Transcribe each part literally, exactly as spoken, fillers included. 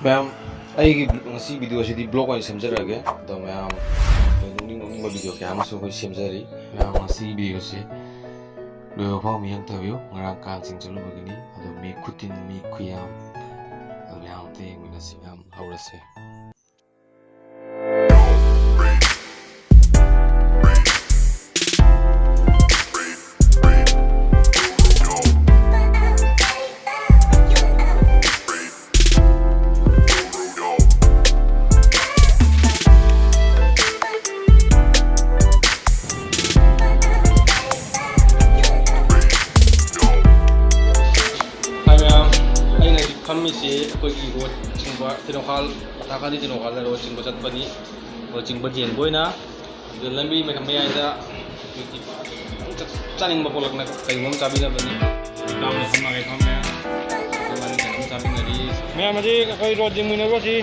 ꯃꯌꯥꯝ, ꯑꯩꯒꯤ ꯉꯁꯤ ꯚꯤꯗꯤꯑꯣꯁꯤꯗꯤ ꯕ꯭ꯂꯣꯛ ꯑꯣꯏꯅ ꯁꯦꯝꯖꯔꯛꯑꯒꯦ꯫ ꯑꯗꯣ ꯃꯌꯥꯝ, ꯅꯣꯛꯅꯤꯡ ꯅꯣꯛꯅꯤꯡꯕ ꯚꯤꯗꯤꯑꯣ ꯀꯌꯥ ꯑꯃꯁꯨ ꯑꯩꯈꯣꯏ ꯁꯦꯝꯖꯔꯤ꯫ ꯃꯌꯥꯝ, ꯉꯁꯤꯒꯤ ꯚꯤꯗꯤꯑꯣꯁꯤ ꯂꯣꯏꯕ ꯐꯥꯎ ꯃꯤꯌꯥꯝ ꯊꯝꯕꯤꯌꯨ꯫ ꯉꯔꯥꯡ ꯀꯥꯡ ꯆꯤꯡ ꯆꯠꯂꯨꯕꯒꯤꯅꯤ꯫ ꯑꯗꯣ ꯃꯤ ꯈꯨꯇꯤꯟ, ꯃꯤ ꯈꯨꯌꯥꯝ, ꯑꯗꯣ ꯃꯌꯥꯝ ꯑꯝꯇ ꯌꯦꯡꯃꯤꯟꯅꯁꯤ꯫ ꯃꯌꯥꯝ ꯍꯧꯔꯁꯦ꯫ ꯍꯥꯏ ꯃꯌꯥꯝ, ꯑꯩꯅ ꯍꯧꯖꯤꯛ ꯐꯝꯃꯤꯁꯤ ꯑꯩꯈꯣꯏꯒꯤ ꯔꯣꯠ ꯆꯤꯡꯕ, ꯇꯦꯡꯅꯧꯄꯜ, ꯃꯊꯥꯀꯥꯟꯗꯤ ꯇꯦꯡꯅꯧꯄꯜꯗ ꯔꯣꯠ ꯆꯤꯡꯕ ꯆꯠꯄꯅꯤ꯫ ꯔꯣꯠ ꯆꯤꯡꯕ ꯌꯦꯡꯕ ꯑꯣꯏꯅ꯫ ꯑꯗꯨ ꯂꯝꯕꯤ ꯃꯌꯥꯏꯗ ꯆꯥꯅꯤꯡꯕ ꯄꯣꯠꯂꯛꯅ ꯀꯩꯒꯨꯝꯕ ꯑꯃ ꯆꯥꯕꯤꯅꯕꯅꯤ꯫ ꯏꯇꯥꯎꯅ ꯐꯝꯃꯒ ꯐꯝꯃꯦ꯫ ꯑꯗꯨꯒ ꯀꯩꯅꯣꯝ ꯆꯥꯃꯤꯟꯅꯔꯤ꯫ ꯃꯌꯥꯝ ꯑꯁꯤ ꯑꯩꯈꯣꯏ ꯔꯣꯠ ꯌꯦꯡꯃꯤꯟꯅꯔꯨꯔꯁꯤ꯫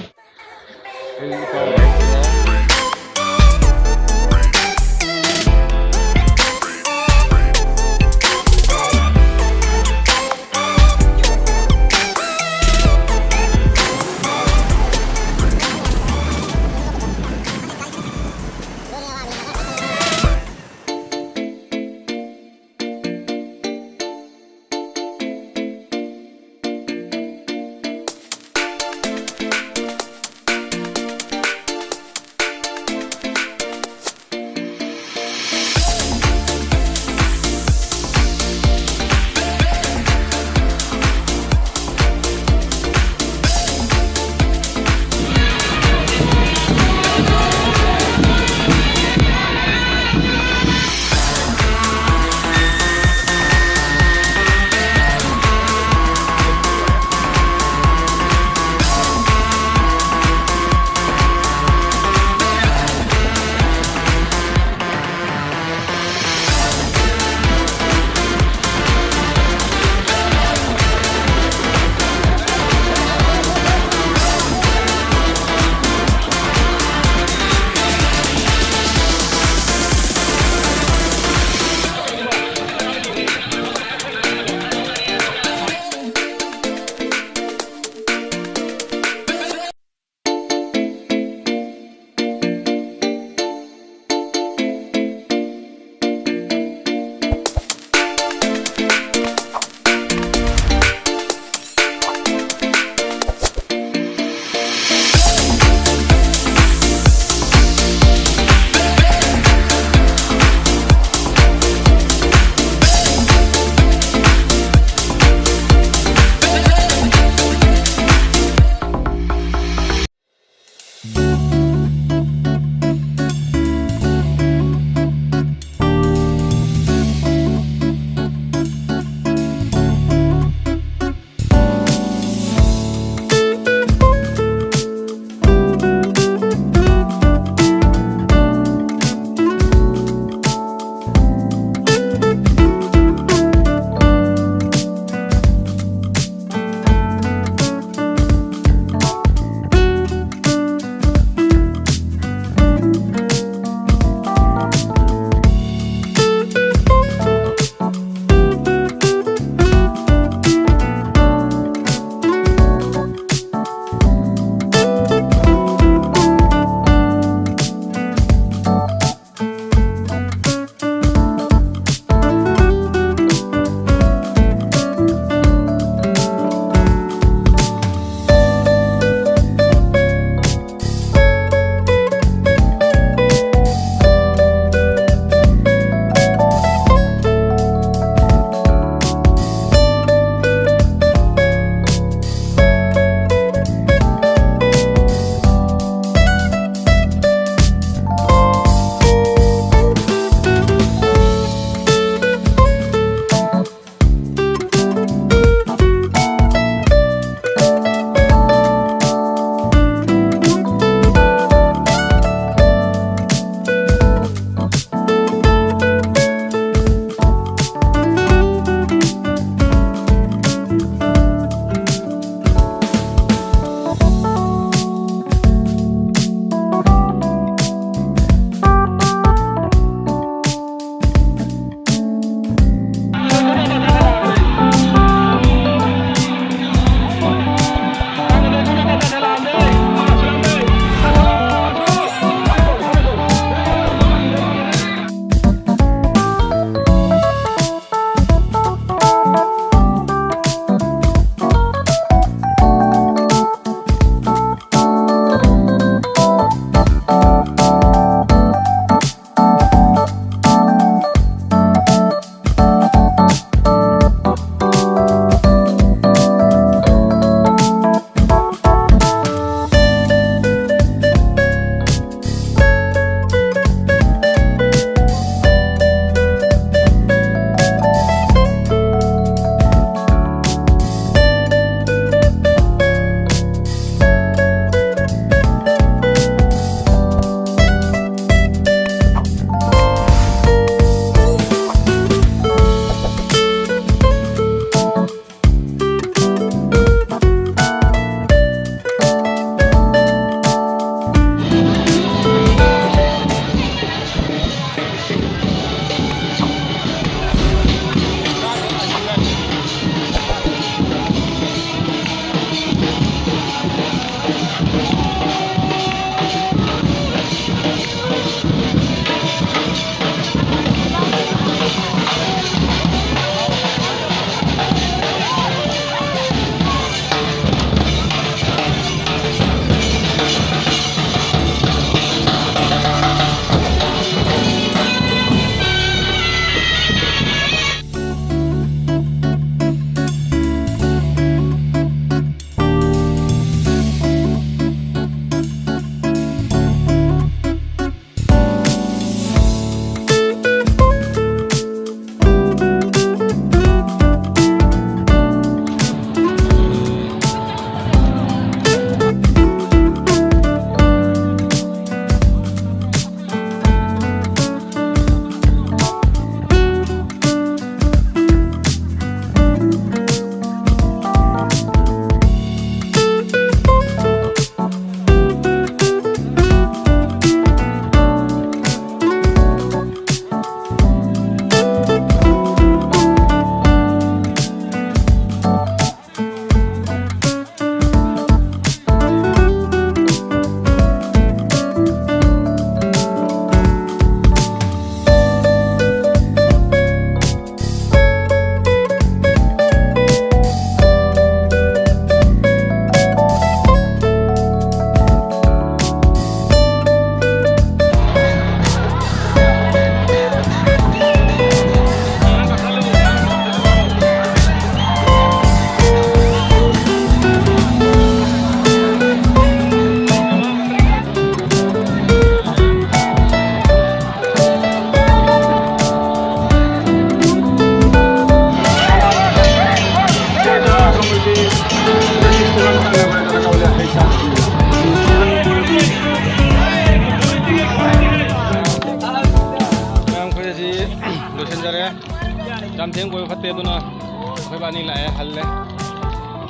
ꯌꯥꯝ ꯊꯦꯡ ꯀꯣꯏꯕ ꯐꯠꯇꯦ, ꯑꯗꯨꯅ ꯑꯩꯈꯣꯏ ꯕꯥꯅꯤ ꯂꯥꯛꯑꯦ, ꯍꯜꯂꯦ꯫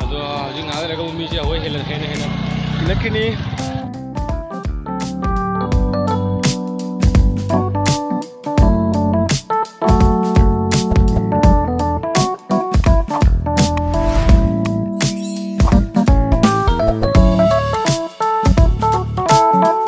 ꯑꯗꯣ ꯍꯧꯖꯤꯛ ꯉꯥꯏꯍꯥꯛ ꯂꯩꯔꯒ ꯃꯤꯁꯦ ꯑꯩꯈꯣꯏ ꯍꯦꯜꯂ-, ꯍꯦꯟꯅ ꯍꯦꯟꯅ ꯏꯜꯂꯛꯈꯤꯅꯤ꯫